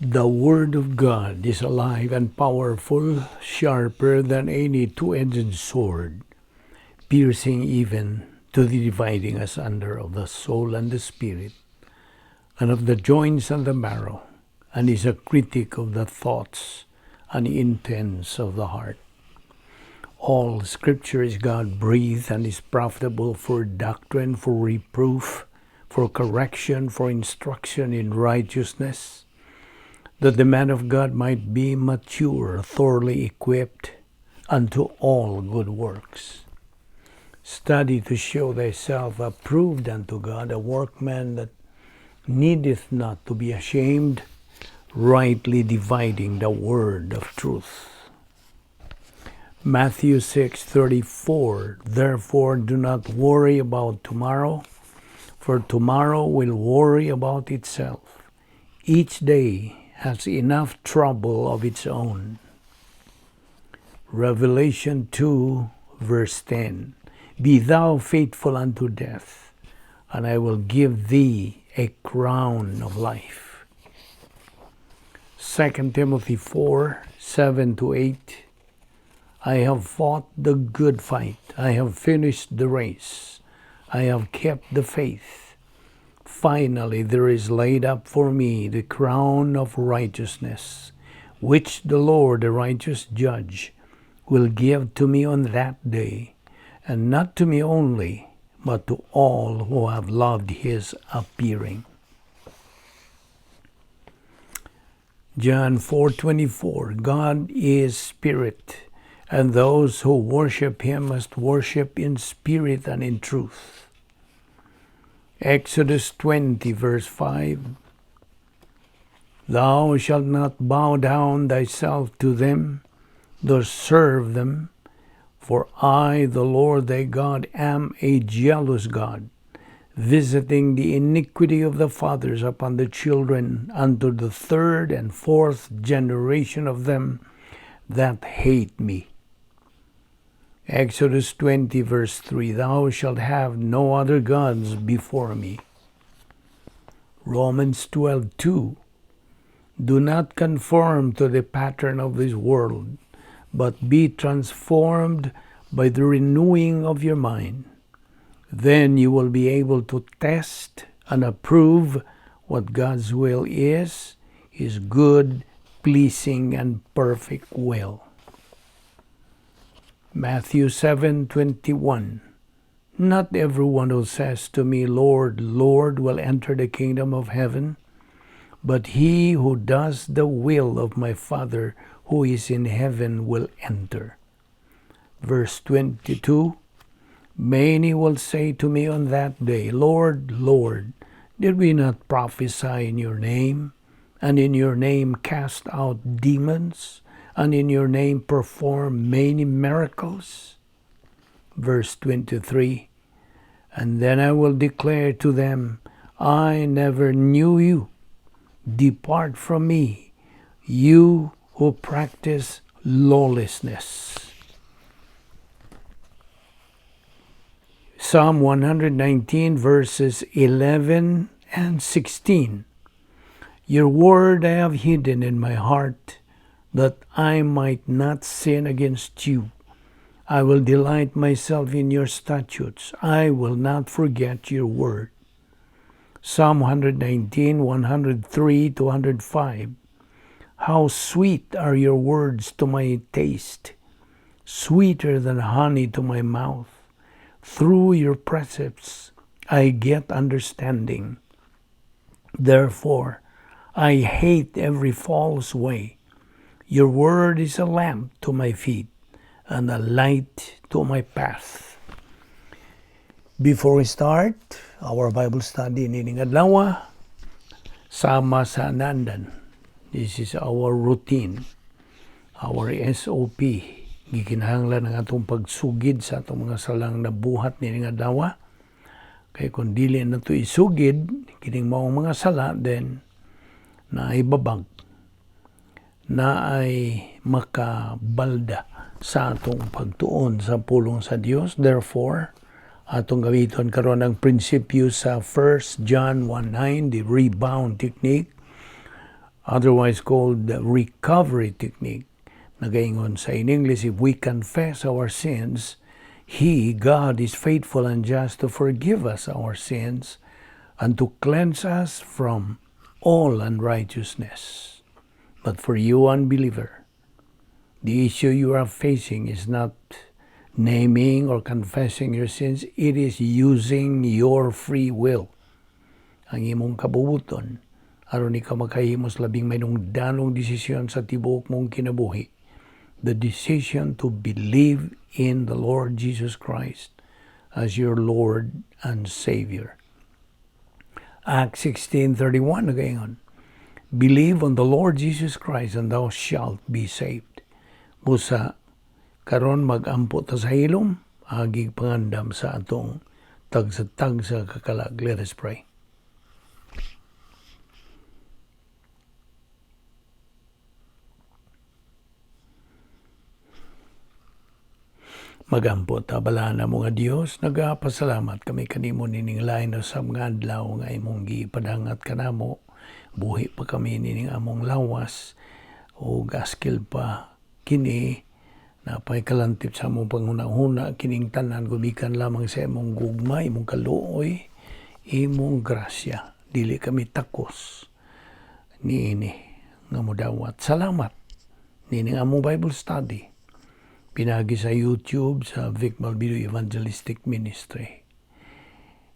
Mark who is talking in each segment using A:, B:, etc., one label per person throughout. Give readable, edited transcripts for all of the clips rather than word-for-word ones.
A: The Word of God is alive and powerful, sharper than any two-edged sword, piercing even to the dividing asunder of the soul and the spirit, and of the joints and the marrow, and is a critic of the thoughts and intents of the heart. All Scripture is God breathed and is profitable for doctrine, for reproof, for correction, for instruction in righteousness, that the man of God might be mature, thoroughly equipped unto all good works. Study to show thyself approved unto God, a workman that needeth not to be ashamed, rightly dividing the word of truth. Matthew 6:34. Therefore, do not worry about tomorrow, for tomorrow will worry about itself. Each day has enough trouble of its own. Revelation 2 verse 10. Be thou faithful unto death, and I will give thee a crown of life. 2 Timothy 4:7-8. I have fought the good fight. I have finished the race. I have kept the faith. Finally, there is laid up for me the crown of righteousness, which the Lord, the righteous judge, will give to me on that day, and not to me only, but to all who have loved his appearing. John 4:24. God is spirit, and those who worship him must worship in spirit and in truth. Exodus 20 verse 5. Thou shalt not bow down thyself to them, nor serve them, for I, the Lord thy God, am a jealous God, visiting the iniquity of the fathers upon the children unto the third and fourth generation of them that hate me. Exodus 20 verse 3. Thou shalt have no other gods before me. Romans 12:2. Do not conform to the pattern of this world, but be transformed by the renewing of your mind. Then you will be able to test and approve what God's will is, His good, pleasing, and perfect will. Matthew 7:21. Not everyone who says to me, 'Lord, Lord,' will enter the kingdom of heaven, but he who does the will of my Father who is in heaven will enter. Verse 22. Many will say to me on that day, 'Lord, Lord, did we not prophesy in your name, and in your name cast out demons, and in your name perform many miracles?' Verse 23. And then I will declare to them, 'I never knew you. Depart from me, you who practice lawlessness.' Psalm 119 verses 11 and 16. Your word I have hidden in my heart, that I might not sin against you. I will delight myself in your statutes. I will not forget your word. Psalm 119, 103 to 105. How sweet are your words to my taste, sweeter than honey to my mouth. Through your precepts I get understanding. Therefore, I hate every false way. Your word is a lamp to my feet and a light to my path. Before we start our Bible study nining adlaw, sama sa naandan. This is our routine, our SOP. Gikinahanglan ang atong pagsugid sa atong mga salang nabuhat nining adlaw. Kay kung dili nato isugid kining maong mga sala, then naay babag, naay makabalda sa atong pagtuon sa pulong sa Dios. Therefore, atong gamiton karon ang prinsipyo sa 1 John 1:9, the rebound technique. otherwise called the recovery technique. Nagaingon sa in English, if we confess our sins, He, God, is faithful and just to forgive us our sins and to cleanse us from all unrighteousness. But for you, unbeliever, the issue you are facing is not naming or confessing your sins, it is using your free will. Ang imong kabubuton, aron ikaw makahimo sa labing mahinungdanong desisyon sa tibuok mong kinabuhi. The decision to believe in the Lord Jesus Christ as your Lord and Savior. Acts 16:31 nagaingon, "Believe on the Lord Jesus Christ and thou shalt be saved." Busa karon mag-ampo ta sa hilom, agig pangandam sa atong tagsa-tagsa kakalag. Let us pray. Magampo ta. Balaan mo nga Dios, nagapasalamat kami kanimo nining lain sa mga adlaw nga imong gipadangat kanamo. Buhi pa kami nining among lawas o askil pa kini napay kalantip sa among panghuna-huna. Kining tanan gumikan lamang sa imong gugma, imong kaluoy, imong grasya. Dili kami takos niini nga modawat. Salamat nining among Bible study pinagi sa YouTube sa Vic Malvido Evangelistic Ministry.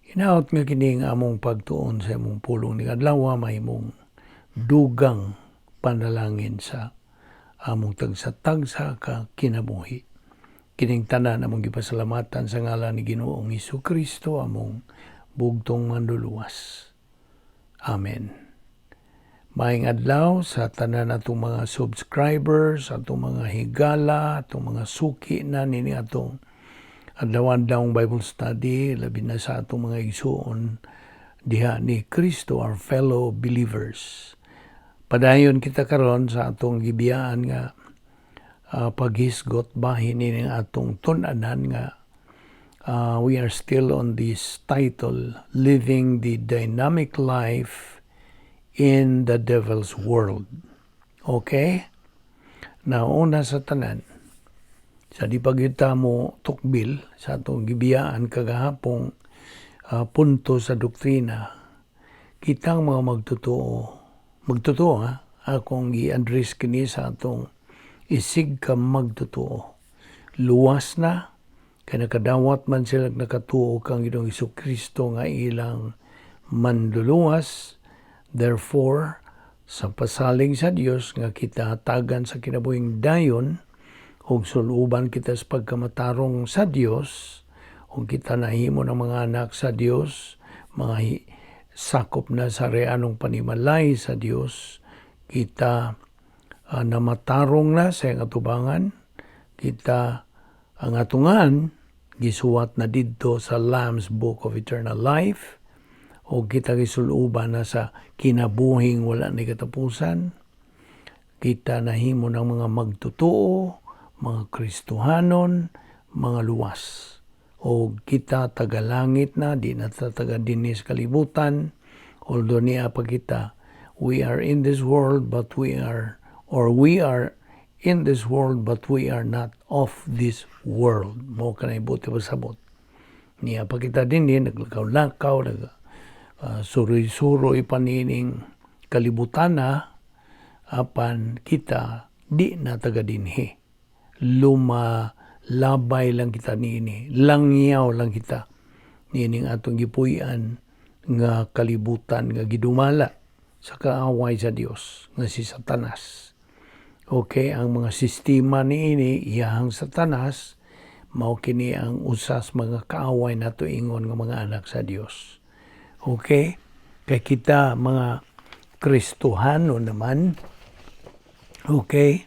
A: Hinaot nga kini nga among pagtuon sa imong pulong ning adlaw mahimong dugang panalangin sa among tagsa-tagsa ka kinabuhi. Kining tanan among gipasalamatan sa ngalan ni Ginoong Kristo, among bugtong manluluwas. Amen. Maayong adlaw sa tanan atong mga subscribers, atong mga higala, atong mga suki na nini atong adlaw-adlawng Bible study, labi na sa atong mga igsuon diha ni Kristo, our fellow believers. Padayon kita karon sa atong gibiyaan nga paghisgot bahin nining atong tun-anan nga we are still on this title, Living the Dynamic Life in the Devil's World. Okay? Nauna sa tanan, sa di pagyuta mo tukbil sa atong gibiyaan kagahapong punto sa doktrina, kitang mga magtotoo ha, akong gi-address kini sa atong isig ka magtotoo. Luwas na, kay nakadawat man sila nakatuo kang Ginoong Kristo nga ilang manluluwas. Therefore, sa pasalig sa Dios nga kita hatagan sa kinabuhing dayon ug suluban kita sa pagkamatarong sa Dios, ug kita nahimo ng mga anak sa Dios, mga sakop na sa reanong panimalay sa Dios, kita namatarong na sa iyang atubangan, kita ang atungan gisuwat na didto sa Lamb's Book of Eternal Life, o kita gisuluban na sa kinabuhing wala ni katapusan. Kita nahimo ng mga magtotoo, mga Kristohanon, mga luwas. O kita tagalangit na, di na taga dinis kalibutan, although niya pa kita, we are in this world, but we are, or we are in this world, but we are not of this world. Mo kanay buti pasabot. Niya pa kita din din, naglakaw-lakaw, suroy-suroy panining kalibutan na, apan kita di na taga dinhi. Lumalabay lang kita niini, langyaw lang kita niining atong gipuy-an nga kalibutan nga gidumala sa kaaway sa Dios nga si Satanas. Okay, ang mga sistema niini iyahang Satanas, mao kini ang usas mga kaaway nato ingon nga mga anak sa Dios. Okay? Kay kita mga Kristohano naman, okay,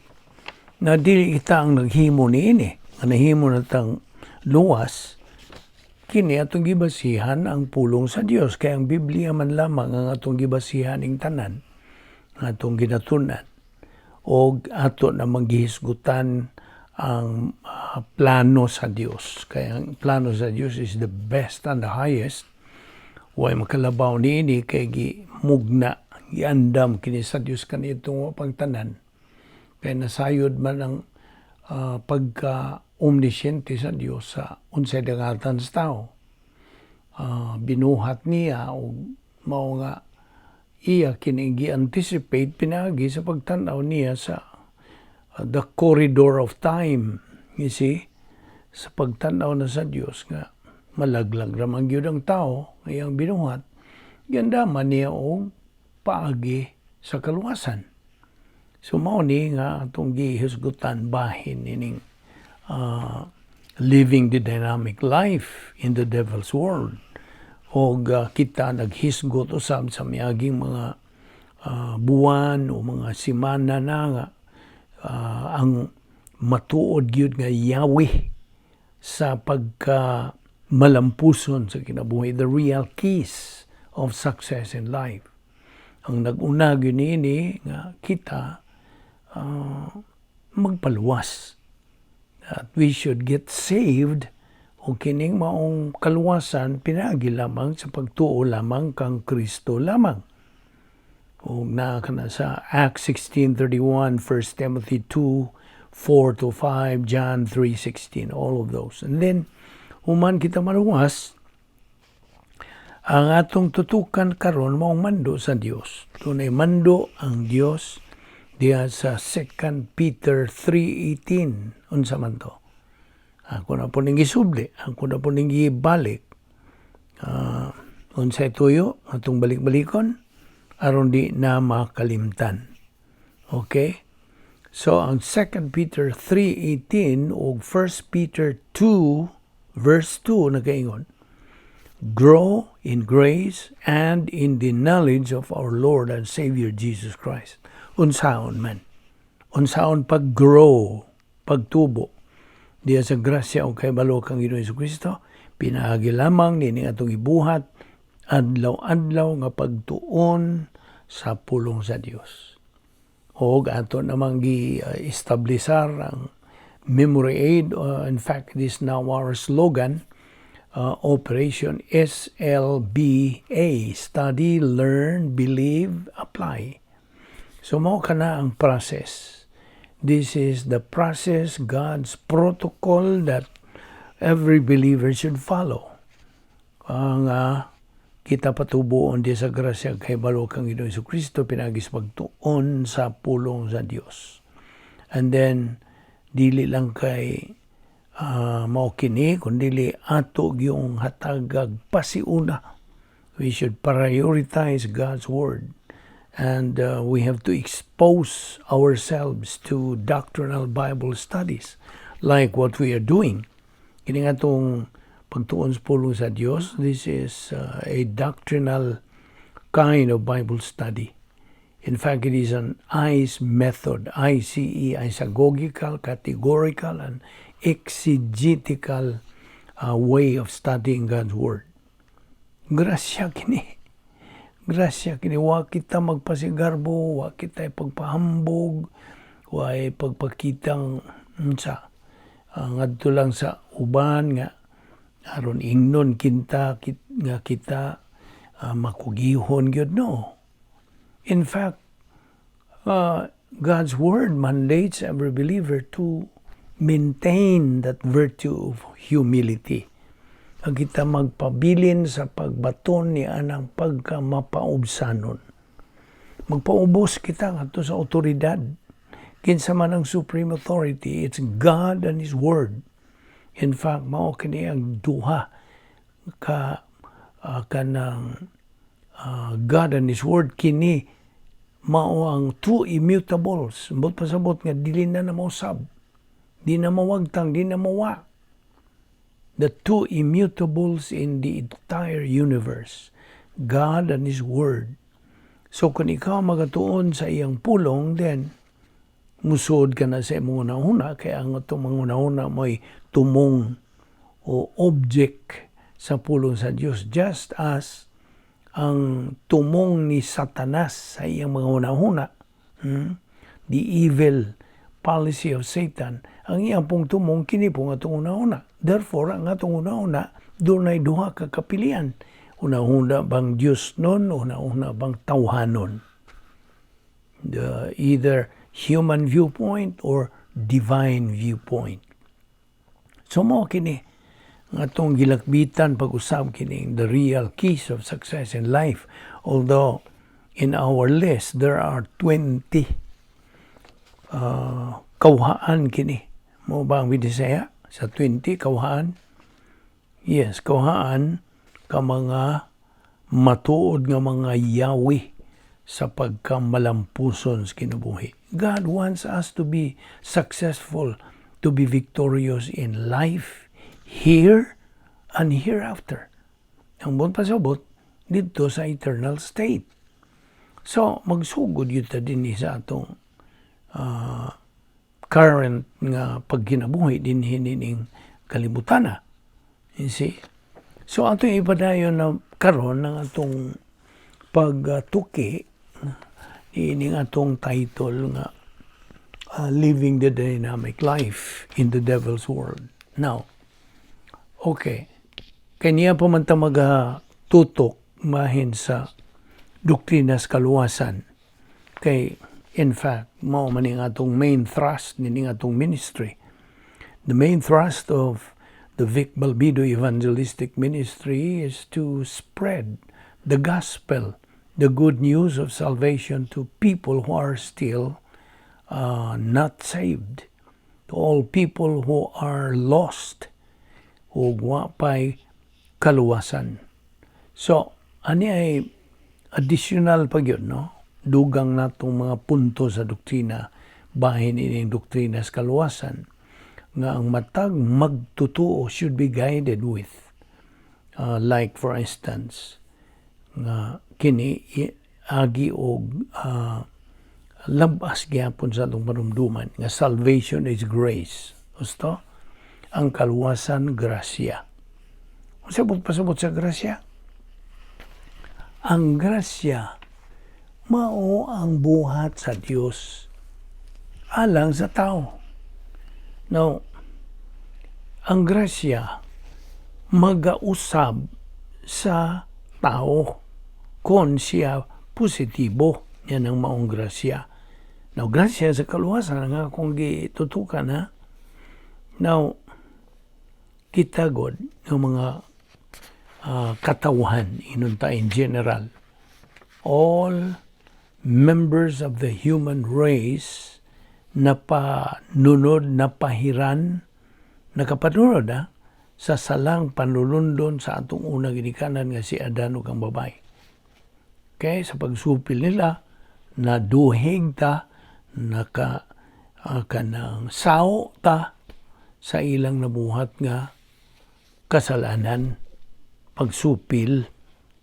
A: na dili kita ang naghimo niini, nga nahimo na tang luwas, kini atong gibasihan ang pulong sa Dios. Kay ang Biblia man lamang ang atong gibasihan ing tanan, ang atong ginatunan, og ato na manggihisgutan ang plano sa Dios. Kay ang plano sa Dios is the best and the highest. Way makalabaw niini kay gimugna Giandam kini sa Dios kanitong pagtanan. Kay nasayod man ang pagka omnisciente sa Dios sa unsay dangatan sa tao. Binuhat niya og mao nga iya kini gi-anticipate pinaagi sa pagtan-aw niya sa the corridor of time. You see? Sa pagtan-aw na sa Dios nga malaglag ra man gyud ang tao nga iyang binuhat, giandaman niya og paagi sa kaluwasan. So mao ni nga atong gihisgutan bahin ining living the dynamic life in the devil's world. Og kita naghisgot usab sa miaging mga buwan o mga semana na nga ang matuod gyud nga yawi sa pagka malampuson sa kinabuhi, the real keys of success in life. Ang nag-una gyud niini nga kita magpaluwas, that we should get saved, o kining maong kaluwasan pinaagi lamang sa pagtuo lamang kang Kristo lamang. O naa kana sa Acts 16:31, 1 Timothy 2:4 to 5, John 3:16, all of those. And then, human kita maluwas, ang atong tutukan karon maong mando sa Dios. Dunay mando ang Dios diha sa 2 Peter 3:18. Unsa man to? Ako na po ning gisubli, ako na po ning gibalik. Unsay tuyo atong balik-balikon aron di na makalimtan. Okay? So ang 2 Peter 3:18 ug 1 Peter 2 verse 2 nagaingon, "Grow in grace and in the knowledge of our Lord and Savior Jesus Christ." Unsaon man? Unsaon pag-grow, pagtubo diya sa grasya o kahibalo kang Ginoong Kristo? Pinaagi lamang nining atong ibuhat adlaw-adlaw nga pagtuon sa pulong sa Dios. Og ato namang gi-establisar ang memory aid. In fact, this is now our slogan, Operation SLBA, Study, Learn, Believe, Apply. So mao kana ang process. This is the process, God's protocol that every believer should follow. Ang kita patubuon di sa grasya kahibalo kang Ginoong Kristo pinaagi sa pagtuon sa pulong sa Dios. And then dili lang kay mao kini kundi ato gyung hatagag pasiuna. We should prioritize God's word and we have to expose ourselves to doctrinal Bible studies like what we are doing. Kini nga atong pagtuon sa pulong sa Dios, this is a doctrinal kind of Bible study. In fact, it is an ICE method, ICE, isagogical, categorical, and exegetical way of studying God's Word. Grasya kini. Grasya kini. Wa kita magpasigarbo, wa kita pagpahambog, wa pagpakitang unsa. Ngadto lang sa uban nga aron ingnon kinta kit, nga kita makugihon gyud, no. In fact, God's word mandates every believer to maintain that virtue of humility. Ang kita magpabilin sa pagbaton ni anang pagka mapaubsanon. Magpaubos kita ngadto sa otoridad. Kinsa man ang supreme authority, it's God and His Word. In fact, mao kini ang duha ka kanang God and His Word, kini mao ang two immutables. Ambot pasabot nga dili na na mausab. Di na mawagtang, di na mawa. The two immutables in the entire universe, God and His Word. So kung ikaw magatuon sa iyang pulong, then musuod ka na sa imong hunahuna, kaya ang atong mga hunahuna mo'y tumong o object sa pulong sa Dios, just as ang tumong ni Satanas sa iyang mga hunahuna, the evil policy of Satan, ang iyang pong tumong kini pong atong hunahuna. Therefore, ang atong hunahuna, dunay duha ka kapilian. Hunahuna bang Dios nun, hunahuna bang tawhanon? The either human viewpoint or divine viewpoint. So mao kini nga atong gilakbitan pag-usab kini, the real keys of success in life. Although in our list there are 20 kawhaan kini. Mao ba ang Binisaya? Sa 20 kawhaan? Yes, kawhaan ka mga matuod nga mga yawi sa pagkamalampuson sa kinabuhi. God wants us to be successful, to be victorious in life, here and hereafter. Ang buot pasabot, didto sa eternal state. So, magsugod gyud ta dinhi sa atong current nga pagkinabuhi dinhi nining kalibutana. You see? So, atong ipadayon na karon ng atong pagtuki ining atong title nga "Living the Dynamic Life in the Devil's World." Now, okay. Kanya pa man ta magatutok mahin sa doktrina sa kaluwasan. Kay, in fact, mao man ning atong main thrust nining atong ministry. The main thrust of the Vic Balbido Evangelistic Ministry is to spread the gospel, the good news of salvation to people who are still not saved, to all people who are lost, ug wa pa'y kaluwasan. So, ani ay additional pa gyud, no? Dugang natong mga punto sa doktrina, bahin ining doktrina sa kaluwasan, nga ang matag magtutuo should be guided with. Like for instance, nga kini agi og labas gyapon sa atong panumduman nga salvation is grace. Gusto? Ang kaluwasan, grasya. Unsa buot pasabot sa grasya? Ang grasya mao ang buhat sa Dios alang sa tao. Now, ang grasya magausab sa tao kung siya positibo. Yan ang maong grasya. Now, grasya sa kaluwasan nga akong gitutukan, ha. Now, kita god ng mga katawhan inunta in general, all members of the human race napanunod, napahiran, nakapanunod ha, sa salang panlulundon sa atong unang ginikanan nga si Adan ug ang babae. Okay, sa pagsupil nila, naduhig ta, naka kanang sao ta sa ilang nabuhat nga kasalanan, pagsupil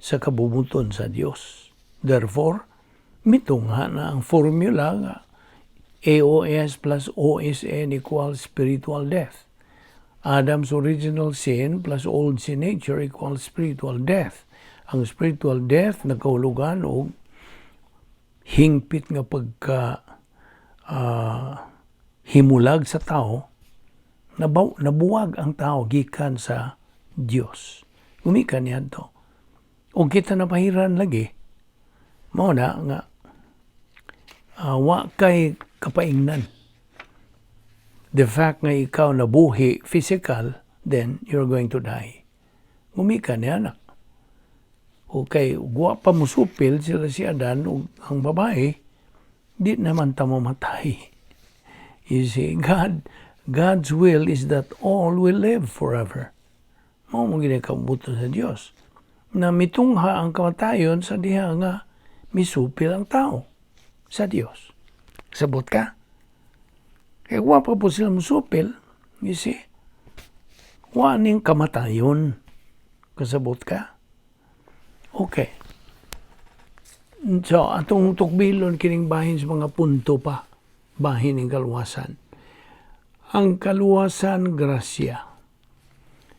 A: sa kabumuton sa Dios. Therefore, mitungha na ang formula nga AOS plus OSN equals spiritual death. Adam's original sin plus old sin nature equals spiritual death. Ang spiritual death nagkahulugan og hingpit nga pagka himulag sa tao, nabuwag ang tao gikan sa Dios. Gumikan niya to. O kita napahiran lagi, mao na nga wa kay kapaingnan. The fact nga ikaw nabuhi physical, then you're going to die. Gumikan niya anak. Okay, wa pa musupil sila si Adan ug ang babae, di naman ta mamatay. You see, God's will is that all will live forever. Mao mo gini kabumuton sa Dios. Na mitungha ang kamatayon sa diha nga misupil ang tao sa Dios. Sabot ka? Kaya wa pa po sila musupil, you see. Wa ning kamatayon. Kasabot ka? Okay. So, atong tukbilon kining bahin sa mga punto pa. Bahin ng kaluwasan. Ang kaluwasan, grasya.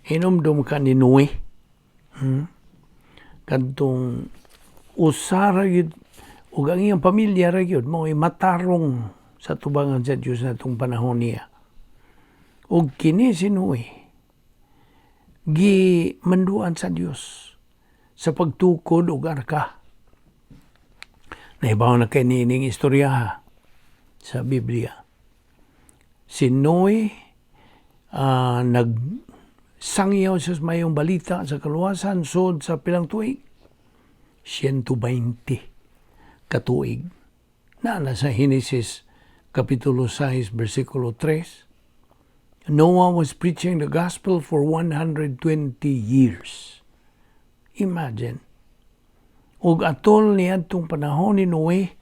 A: Hinumdum ka ni Noe. Kadtong usara gyud ug ang iyang pamilya ra gyud mao'y matarong sa tubangan sa Dios natong panahon niya. Ug kini si Noe gimanduan sa Dios sa pagtukod og arka. Nahibaw na kay niining istorya ha, sa Biblia. Si Noe nagsangyaw sa mayong balita sa kaluwasan sud sa pilang tuig? 120 katuig. Na sa Genesis Kapitulo 6, versikulo 3. Noah was preaching the gospel for 120 years. Imagine. Ug atol niadtong panahon ni Noe,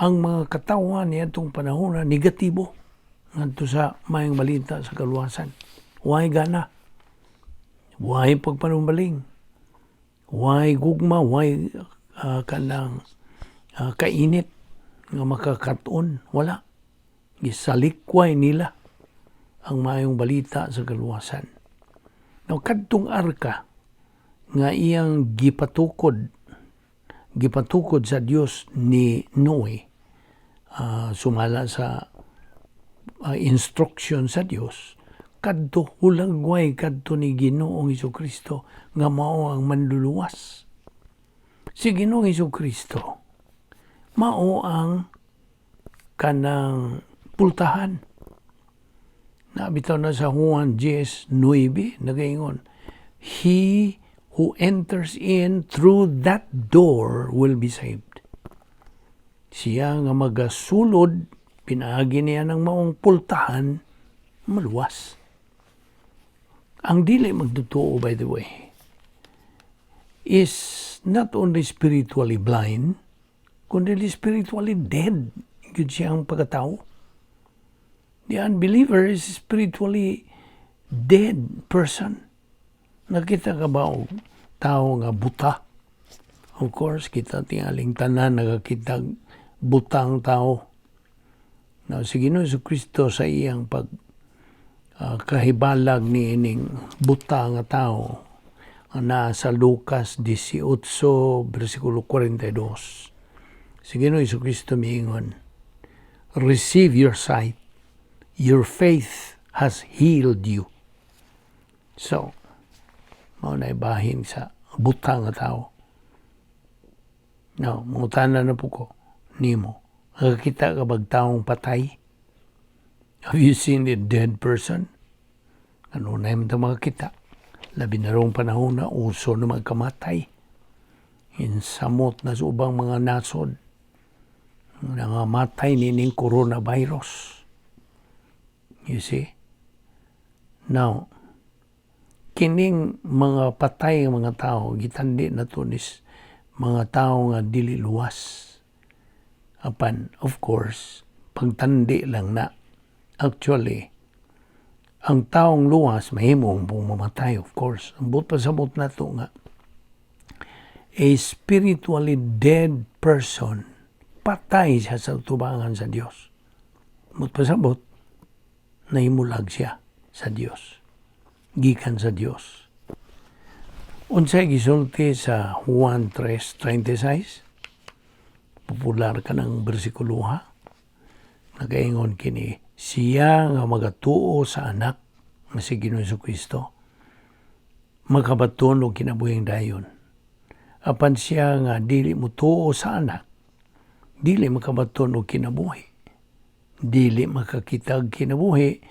A: ang mga katawhan niadtong panahon na negatibo ngadto sa mayong balita sa kaluwasan. Way gana? Way pagpanumbaling? Way gugma? Way kanang kainit nga makakaton? Wala. Gisalikway nila ang mayong balita sa kaluwasan. Now, kadtong arka nga iyang gipatukod sa Dios ni Noe sumala sa instruction sa Dios, kadto hulagway kadto ni Ginoong Kristo nga mao ang manluluwas. Si Ginoong Kristo mao ang kanang pultahan. Na bitaw na sa Juan 10:9, nagaingon, "He who enters in through that door will be saved." Siya nga magasulod pinaagi niya ng maong pultahan, maluwas. Ang dili magtotoo, by the way, is not only spiritually blind, kundi spiritually dead. Gyud siyang pagkatao. The unbeliever is spiritually dead person. Nakita ka ba og tao nga buta? Of course, kita tingaling tanan nakakita butang tao. Now, si Ginoo Kristo sa iyang pag kahibalag ni ining buta nga tao na sa Lucas 18 versikulo 42. Si Ginoo Kristo miingon, "Receive your sight. Your faith has healed you." So, mao na bahin sa buta nga tao. Now, mangutana na po ko nimo. Nakakita ka bag taong patay? Have you seen a dead person? Ano na yung makakita? Labi na rong panahon na uso na magkamatay. Insamot na sa ubang mga nasod. Nangamatay nining coronavirus. You see? Now, kining mga patay nga mga tao, gitandi na to nis mga tao nga dili luwas. Apan, of course, pagtandi lang na. Actually, ang taong luwas, mahimong pong mamatay, of course. Ang buot pasabot na to nga, a spiritually dead person, patay siya sa tubangan sa Dios. Buot pasabot, nahimulag siya sa Dios. Gikan sa Dios. Unsay gisulti sa Juan 3:36? Popular ka ng bersikulo ha. Nagaingon kini, siya nga magatuo sa anak nga si Ginoong Kristo makabaton og kinabuhing dayon. Apan siya nga dili mutuo sa anak, dili makabaton og kinabuhi. Dili makakitag kinabuhi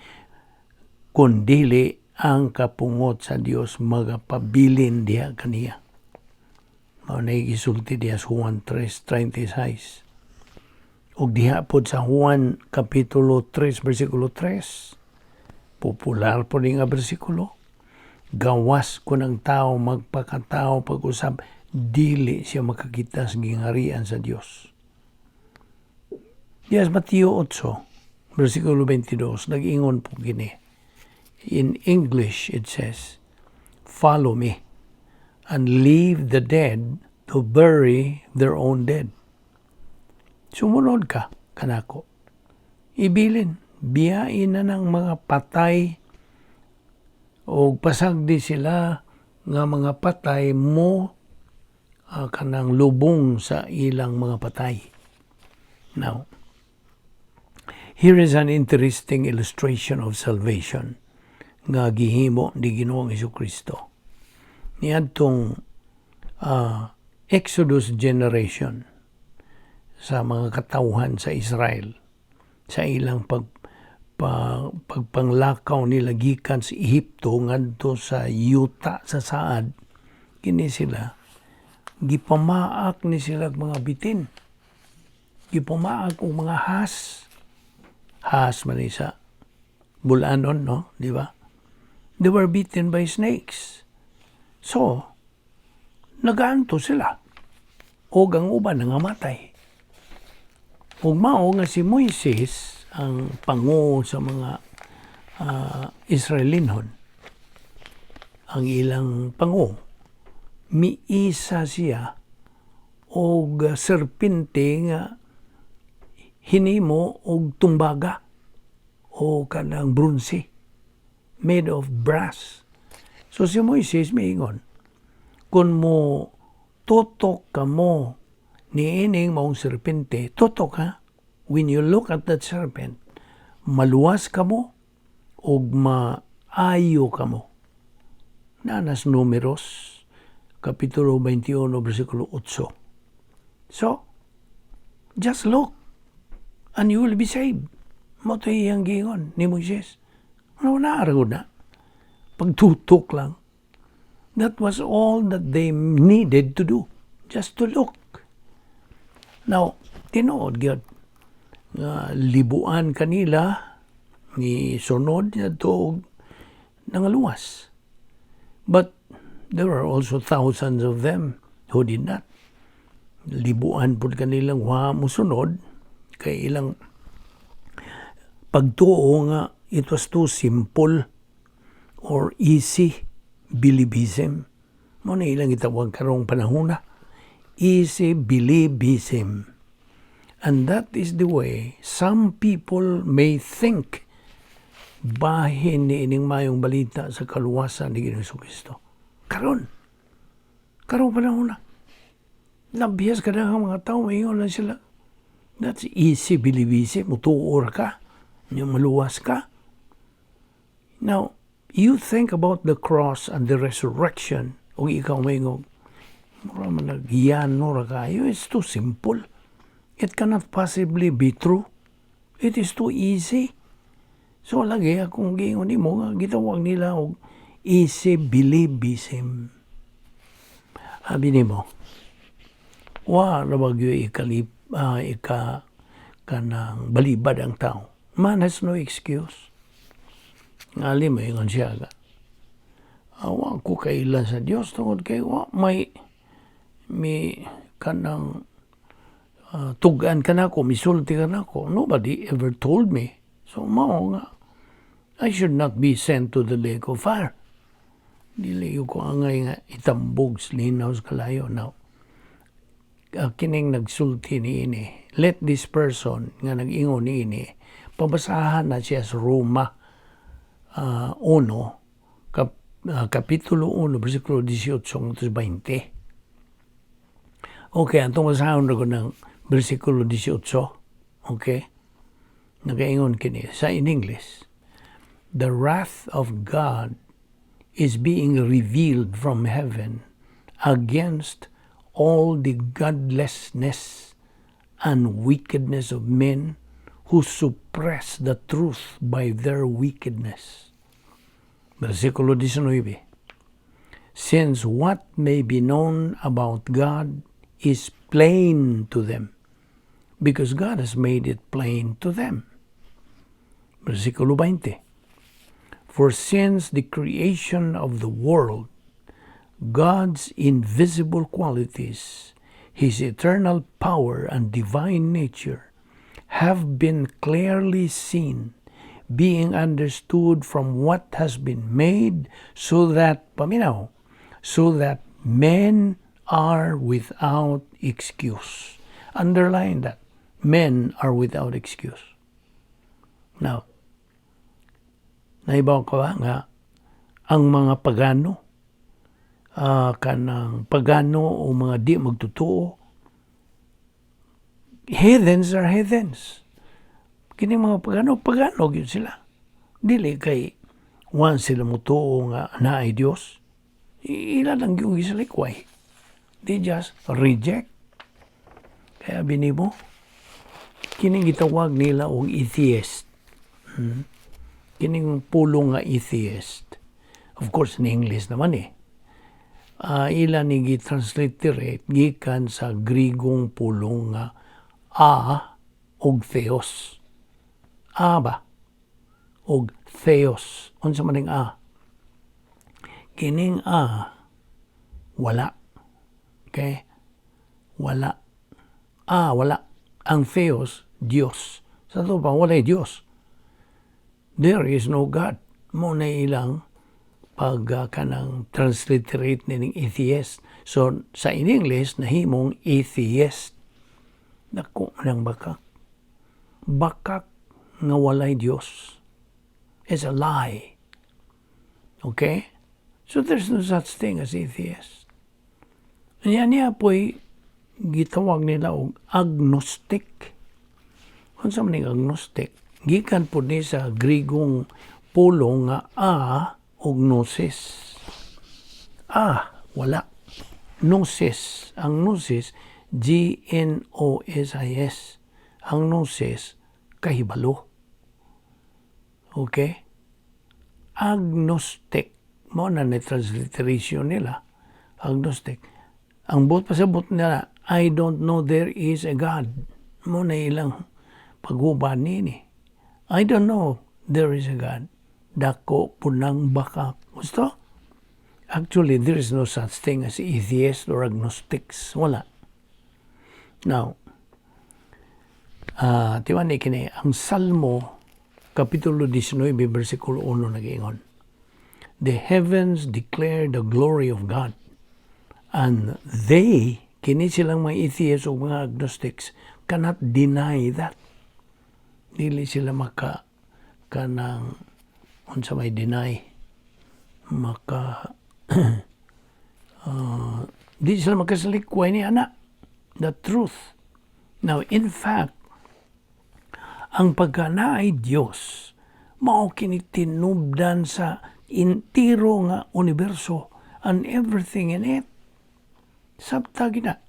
A: kun dili ang kapungot sa Dios magapabilin diha kaniya. Mao na gisulti diha sa Juan 3:36. Ug diha pod sa Juan Kapitulo 3 versikulo 3. Popular po ni nga bersikulo. Gawas kun ang tao magpakatao pag-usab, dili siya makakita sa gingharian sa Dios. Diya sa Mateo 8 versikulo 22, nag-ingon po kini. In English it says, "Follow me and leave the dead to bury their own dead." Sumunod ka kanako. Ibilin, biyain na ng mga patay o pasagdi sila nga mga patay mo kanang lubong sa ilang mga patay. Now, here is an interesting illustration of salvation nga gihimo ni Ginoong Kristo. Niadtong Exodus generation, Sa mga katawhan sa Israel sa ilang pagpanglakaw nila gikan sa Ehipto ngadto sa yuta sa saad. Kini sila, gipamaak ni sila mga bitin, gipamaak og mga has. Has man ni sa bulanon, no, di ba? They were bitten by snakes, so nagaanto sila og ang uban nangamatay. Ug mao nga si Moises, ang pango sa mga Israelinhon, ang ilang pango, miisa siya og serpente nga hinimo og tumbaga o kanang bronze, made of brass. So si Moises miingon, "Kung mo tutok ka mo niining maong serpente, tutok ha, when you look at that serpent, maluwas ka mo og maayo ka mo." Naa na sa Numeros, Kapitulo 21, versikulo 8. So, just look and you will be saved. Mao to iyang giingon ni Moises. Ano na, na? Pagtutok lang. That was all that they needed to do. Just to look. Now, tinuod gyud nga libuan kanila ni sunod niadto nangaluwas. But there were also thousands of them who did not. Libuan pud kanilang wa mosunod kay ilang pagtuo nga it was too simple or easy believism. Mao na ilang gitawag karong panahona. Easy believism. And that is the way some people may think bahin ni ining mayong balita sa kaluwasan ni Ginoong Kristo. Karon. Karon panahon na. Nabihas ka na ang mga tao, maingon lang sila. That's easy believism. Mutuo ra ka. Yung maluwas ka. Now, you think about the cross and the resurrection, ug ikaw maingon, mura man nagyano ra kayo. It's too simple. It cannot possibly be true. It is too easy. So lagi akong giingon nimo nga gitawag nila og easy believism. Abi nimo, wa ra ba gyud ika kanang balibad ang tao? Man has no excuse. Ngali mo ingon siya ka. Wa ko kaila sa Dios tungod kay wa may mi kanang tugan kanako, misulti kanako. Nobody ever told me. So mao nga I should not be sent to the lake of fire. Dili ko angay nga itambog sa linaw sa kalayo. Now, kining nagsulti ni ini, let this person nga nag-ingon ni ini, pabasahan na siya sa Roma 1, Kapitulo 1, versikulo 18 hanggang 20. Okay, atong basahon ko ng versikulo 18. Okay? Nagaingon kini sa in English. "The wrath of God is being revealed from heaven against all the godlessness and wickedness of men who suppress the truth by their wickedness." Versikulo 19. "Since what may be known about God is plain to them, because God has made it plain to them." Versikulo 20. "For since the creation of the world, God's invisible qualities, His eternal power and divine nature, have been clearly seen, being understood from what has been made, so that, paminaw, so that men are without excuse." Underline that. Men are without excuse. Now, naibaw ka ba nga ang mga pagano, kanang pagano o mga di magtotoo, heathens are heathens. Kini mga pagano, pagano gyud sila. Dili kay wa sila motuo nga naay Dios. Ila lang gyud gisalikway. They just reject. Kaya binimo, kining gitawag nila og atheist. Kining pulong nga atheist. Of course, in English naman eh. Ila ni gi-transliterate gikan sa Grigong pulong nga a og theos. A ba? Og theos. Unsa man ning a? Kining a, wala. Okay? Wala. A, wala. Ang theos, Dios. Sa ato pa, walay Dios. There is no God. Mao na ilang pag kanang transliterate nining atheist. So, sa in English, nahimong atheist. Dako nang bakak. Bakak nga walay Dios. It's a lie. Okay? So there's no such thing as atheist. Niya niya po'y gitawag nila og agnostic. Unsa man ning agnostic? Gikan po ni sa Grigong pulong nga a og gnosis. A, wala. Gnosis. Ang gnosis, gnosis. Ang gnosis, kahibalo. Okay? Agnostic. Mao na ni transliteration nila. Agnostic. Ang buot pasabot nila, "I don't know there is a God." Mao na ilang paghuban nini. "I don't know there is a God." Dako po ng bakak. Gusto? Actually, there is no such thing as atheist or agnostics. Wala. Now, tiwan ni kini, ang Salmo, Kapitulo 19, versikulo 1 nag-ingon, "The heavens declare the glory of God, and they," kini silang mga atheists o mga agnostics, "cannot deny that." Dili sila maka kanang unsa may deny, maka di sila makasalikway ni ana, the truth. Now, in fact, ang pagkanaay Dios mao kini tinubdan sa intiro nga universo and everything in it. Sabta gina.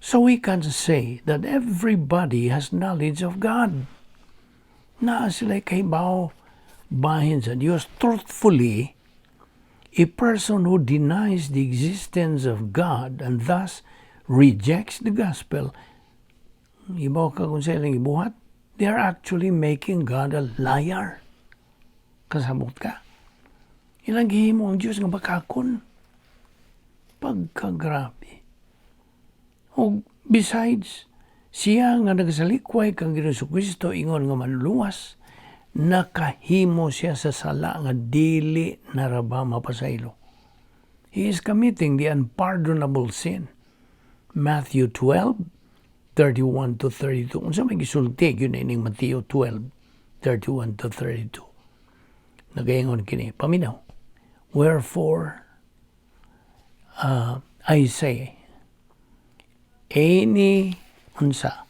A: So we can say that everybody has knowledge of God. Naa sila kahibaw bahin sa Dios. Truthfully, a person who denies the existence of God and thus rejects the gospel, ibaw ka kung sa ilang ibuhat, they are actually making God a liar. Kasabot ka? Ilang gihimo ang Diyos nga bakakon. Pagkagrabe. O besides, siya nga nagsalikway kang Ginoong Kristo ingon nga manluluwas, nakahimo siya sa sala nga dili na ra ba mapasaylo. He is committing the unpardonable sin. Matthew 12, 31 to 32. Unsa may gisulti yun ining Matthew 12, 31 to 32? Nagaingon kini, paminaw. "Wherefore, I say, any unsa.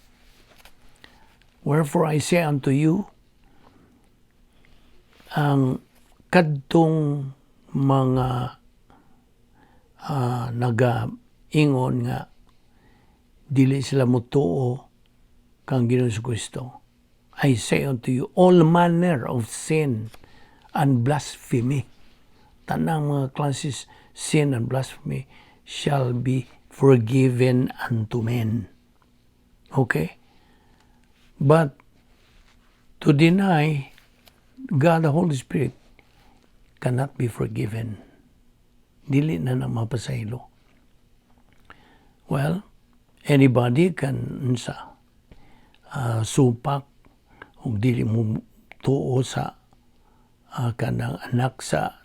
A: Wherefore I say unto you," ang kadtong mga nagaingon nga dili sila mutuo kang Ginoong Kristo. "I say unto you, all manner of sin and blasphemy," tanang mga klases sin and blasphemy, "shall be forgiven unto men." Okay? "But to deny God the Holy Spirit cannot be forgiven." Dili na na mapasaylo. Well, anybody can unsa supak ug dili mo tuo sa kanang anak sa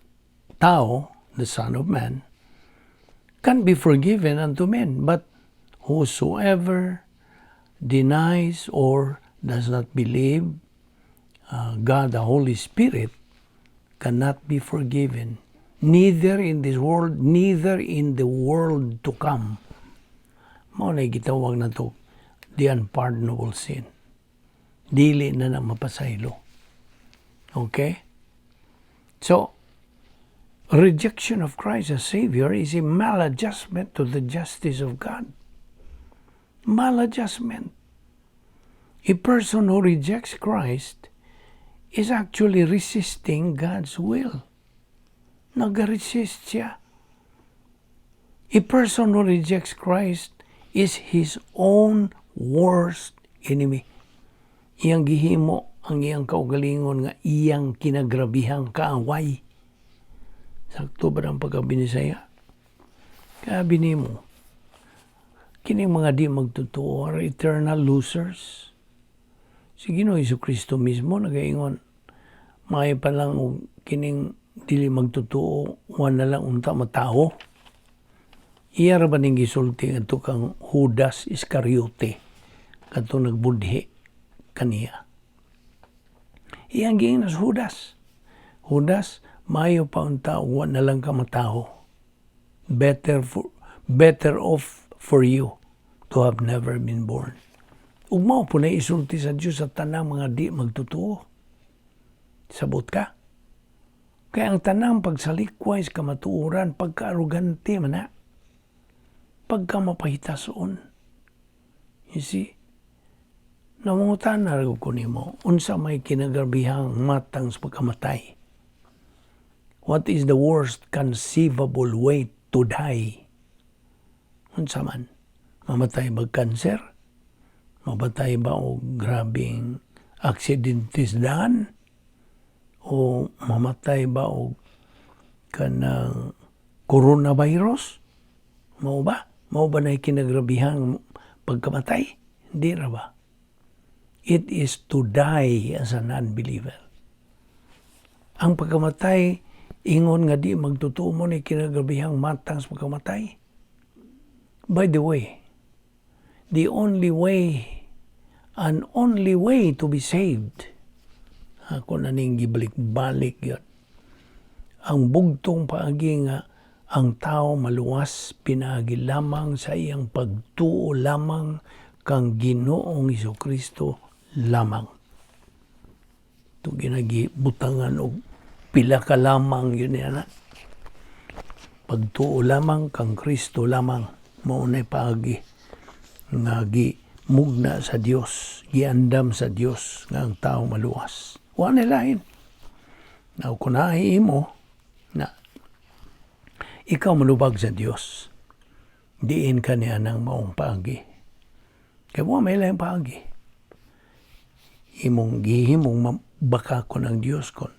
A: tao, the Son of Man, can be forgiven unto men. But whosoever denies or does not believe God the Holy Spirit cannot be forgiven, neither in this world, neither in the world to come. Mao na gitawag na to the unpardonable sin. Dili na na mapasaylo. Okay? So, rejection of Christ as Savior is a maladjustment to the justice of God. Maladjustment. A person who rejects Christ is actually resisting God's will. Nag-resist siya. A person who rejects Christ is his own worst enemy. Iyang gihimo ang iyang kaugalingon nga iyang kinagrabihang kaaway. Sakto ba ang pagkabinisaya? Kabi nimo, kining mga di magtotoo are eternal losers. Si Ginoo Kristo mismo nagaingon, "Maayo pa lang og kining dili magtotoo, wa na lang unta matawo." Iya ra ba ning gisulti ngadto kang Judas Iscariote, kadto nagbudhi kaniya? Iyang giingnan sa Judas, "Judas, maayo pa unta wa na lang ka matawo. Better off for you to have never been born." Ug mao po na isulti sa Dios sa tanang mga di magtotoo. Sabot ka? Kaya ang tanang pagsalikway sa kamatuoran, pagka-arugante man na, pagka mapahitason. You see? Namungutana ra ko nimo, unsa may kinagrabihang matang sa pagkamatay? What is the worst conceivable way to die? Unsa man? Mamatay ba cancer? Mamatay ba og grabing aksidente sa daan? O mamatay ba og kanang coronavirus? Mao ba? Mao ba na kinagrabihang pagkamatay? Hindi ra ba? It is to die as an unbeliever. Ang pagkamatay, ingon nga di magtotoo mo ni kinagrabihang matang sa pagkamatay. By the way, the only way and only way to be saved, ako na ning gibalik-balik yun. Ang bugtong paagi nga ang tao maluwas pinaagi lamang sa iyang pagtuo lamang kang Ginoong Kristo lamang. Ito ginagibutangan og pila ka lamang yun yan. Pagtuo lamang kang Kristo lamang, mao na'y paagi nga gimugna sa Dios, giandam sa Dios nga ang tao maluwas. Wa na lain. Now, kung mo na ikaw manubag sa Dios, diin ka niya ng maong paagi. Kaya wa may laing paagi. Imong gihimong baka ko ng Dios kon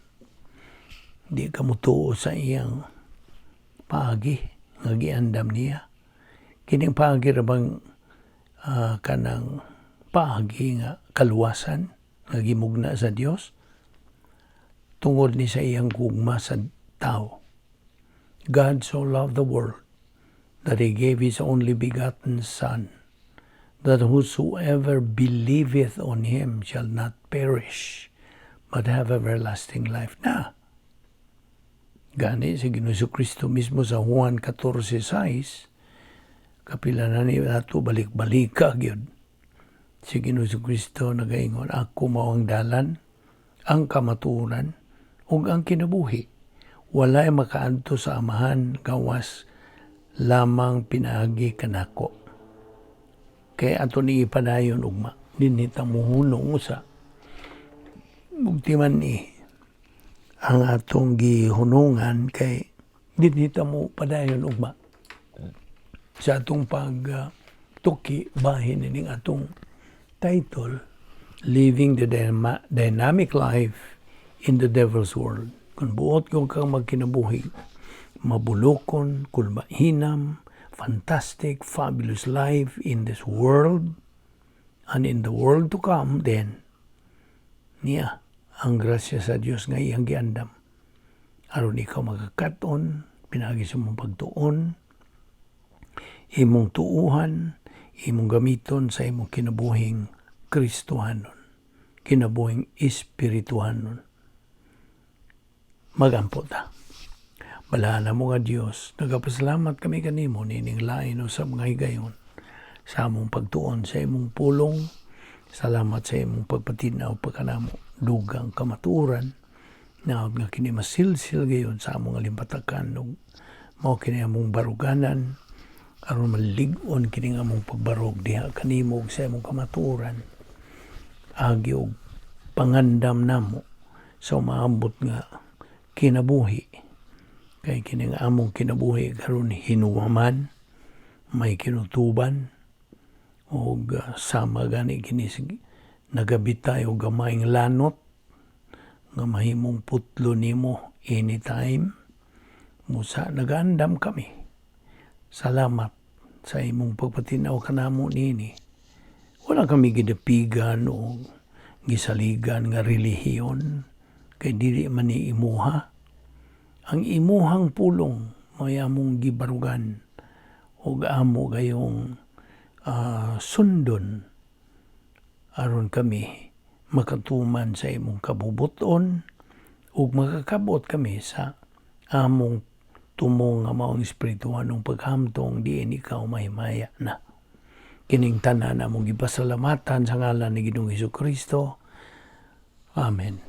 A: di ka mutuo sa iyang paagi nga giandam niya. Kining paagi ra bang kanang paagi nga kaluwasan nga gimugna sa Dios tungod ni sa iyang gugma sa tao. God so loved the world that he gave his only begotten Son, that whosoever believeth on him shall not perish, but have everlasting life. Na, gani si Ginoo Kristo mismo sa Juan 14:6, kapila na ni nato balik-balika gyud. Si Ginoo Kristo nagaingon, "Ako mao ang dalan, ang kamatuoran, ug ang kinabuhi. Walay makaadto sa Amahan gawas lamang pinaagi kanako." Kaya ato ni ipadayon ugma, dinhi ta muhunong usa. Bugti man ni ang atong gihunungan kay dinhi ta mo padayon ugma sa atong pag tuki bahin ining atong title, Living the Dynamic Life in the Devil's World. Kung buot kung kang magkinabuhi, mabulokon, kulmahinam, fantastic, fabulous life in this world and in the world to come, then niya ang grasya sa Dios nga iyang giandam. Aron ikaw magkakat-on, pinaagi sa imong pagtuon, imong tuuhan, imong gamiton sa imong kinabuhing Kristohanon, kinabuhing espirituhanon. Magampo ta. Balaan mo nga Dios, nagapasalamat kami kanimo nining lain usab nga higayon sa among pagtuon sa imong pulong. Salamat sa imong pagpatinaw pagkanamo dugang kamatuoran na nga kini masilsil gayon sa among alimpatakan ug mao kini among baruganan. Aron malig-on kining among pagbarog diha kanimo ug sa imong kamatuoran. Agi og pangandam namo sa umaabot nga kinabuhi. Kay kining among kinabuhi karon hinuwaman, may kinutuban, og sama gani kini nagabitay og gamayng lanot nga mahimong putlo nimo anytime. Musa nagaandam kami. Salamat sa imong pagpatinaw kanamo niini. Wala kami gidapigan o gisaligan nga relihiyon kay dili man ni imuha. Ang imuhang pulong may among gibarugan ug amo gayong sundon aron kami makatuman sa imong kabubuton ug makakabot kami sa among tumong nga maong espirituhanong paghamtong diin ikaw mahimaya na. Kining tanan among gipasalamatan sa ngalan ni Ginoong Hesus Kristo. Amen.